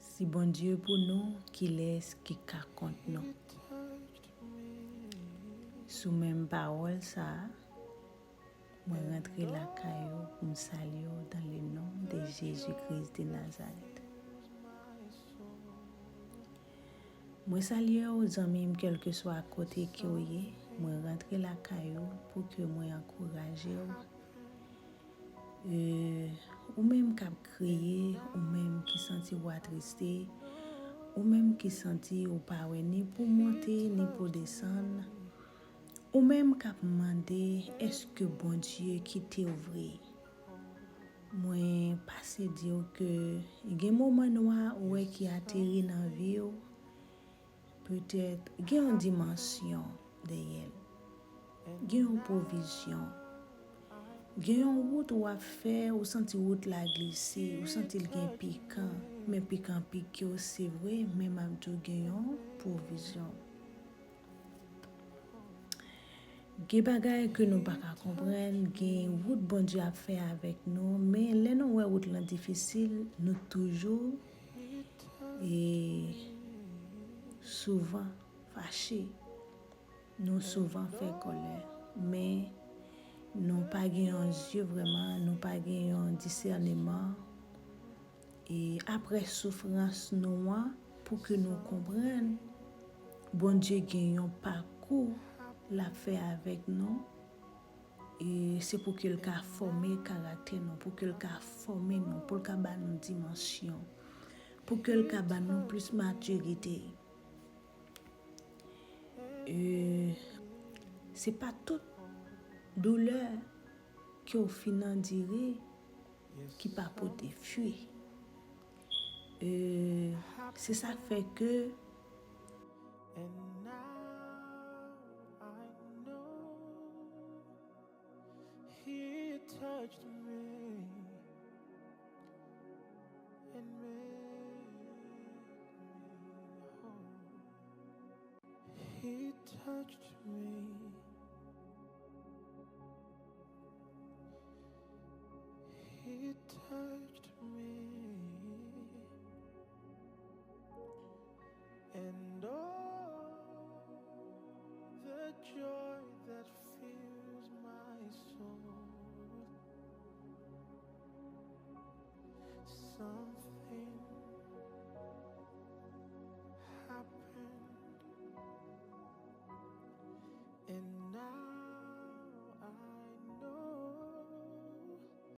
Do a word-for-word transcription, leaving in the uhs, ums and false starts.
Si Bondye pou nou, kilès ki ka kont nou? Sou menm pawòl sa a, mwen rantre lakay ou pou m salye w dans le nom de Jésus-Christ de Nazareth. Mwen salye w, zanmi m, kèlkeswa kote ke w ye. Mwen rantre lakay ou pou ke mwen ankouraje w. E, ou menm k ap kriye, ou menm ki santi w atriste, ou menm ki santi ou pa wè ni pou w monte, ni pou w desann, ou menm k ap mande, èske Bondye kite w vre? Mwen pase di w ke gen moman nwa ou wè ki ateri nan vi w, petèt gen yon dimansyon dèyè l. Gen yon pwovizyon. Gen yon wout w ap fè, ou santi wout la glise, ou santi l gen pikan. Men pikan pike w, se vre, men m ap di w gen yon pwovizyon. Gen bagay ke nou pa ka konprann, gen wout Bondye ap fè avèk nou, men lè nou wè wout lan difisil, nou toujou, e, souvan fache. Nou souvan fè kòlè, men nou pa gen yon zye vrèman, nou pa gen yon disèneman. E apre soufrans nou an, pou ke nou konprann, Bondye gen yon pakou l ap fè avèk nou. E se pou ke l ka fòme karaktè nou, pou ke l ka fòme nou, pou l ka ba nou dimansyon, pou ke l ka ba nou plis matirite. E se pa tout doulè ke w fin andire ki pa pote fwi. E se sa k fè ke And now I know he touched me and made me whole. He touched me. He touched